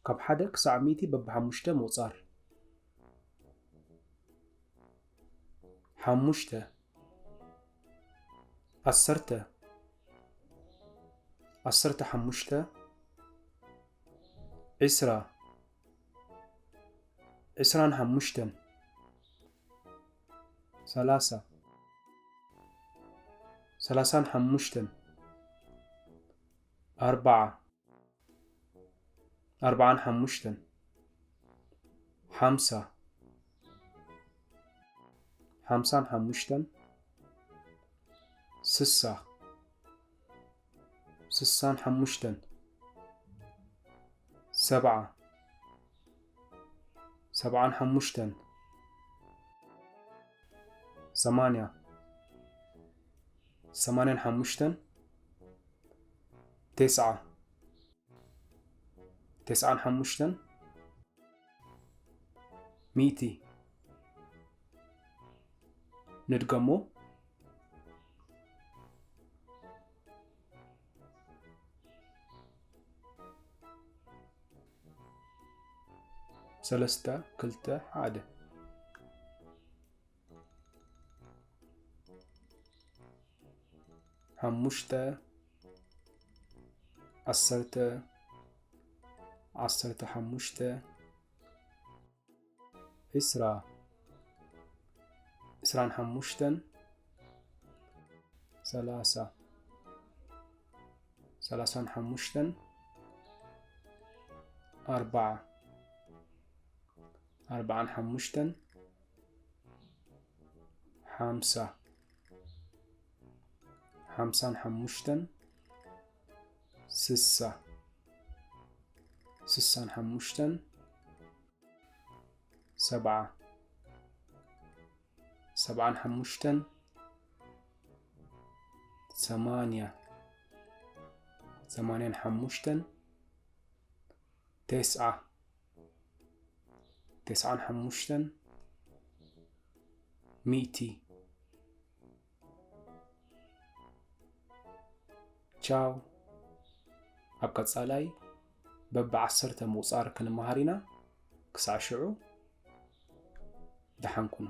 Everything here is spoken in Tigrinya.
ካብ ሓደ ክሳዕ ሚእቲ በብሓሙሽተ ምቑጻር። ሓሙሽተ። ዓሰርተ። ዓሰርተ ሓሙሽተ። ዒስራ። ዒስራን ሓሙሽተን። ሰላሳ። ሰላሳን ሓሙሽተን። ኣርባዓ። ኣርባዓን ሓሙሽተን። ሓምሳ። ሓምሳን ሓሙሽተን። ስሳ። ስሳን ሓሙሽተን። ሰብዓ። ሰብዓን ሓሙሽተን። ሰማንያ። ሰማንያን ሓሙሽተን። ተስዓ። ተስዓን ሓሙሽተን። ሚእቲ። ንድገሞ። ሰለስተ፣ ክልተ፣ ሓደ። ሓሙሽተ። ዓሰርተ። ዓሰርተ ሓሙሽተ። ዒስራ። ዒስራን ሓሙሽተን። ሰላሳ። ሰላሳን ሓሙሽተን። ኣርባዓ። ኣርባዓን ሓሙሽተን። ሓምሳ። ሓምሳን ሓሙሽተን። ስሳ። ስሳን ሓሙሽተን። ሰብዓ። ሰብዓን ሓሙሽተን። ሰማንያ። ሰማንያን ሓሙሽተን። ተስዓ። ተስዓን ሓሙሽተን። ሚእቲ። ቻው። ኣብ ቀጻላይ በብዓሰርተ ምቑጻር ክንመሃር ኢና። ክሳዕ ሽዑ ደሓን ኩኑ።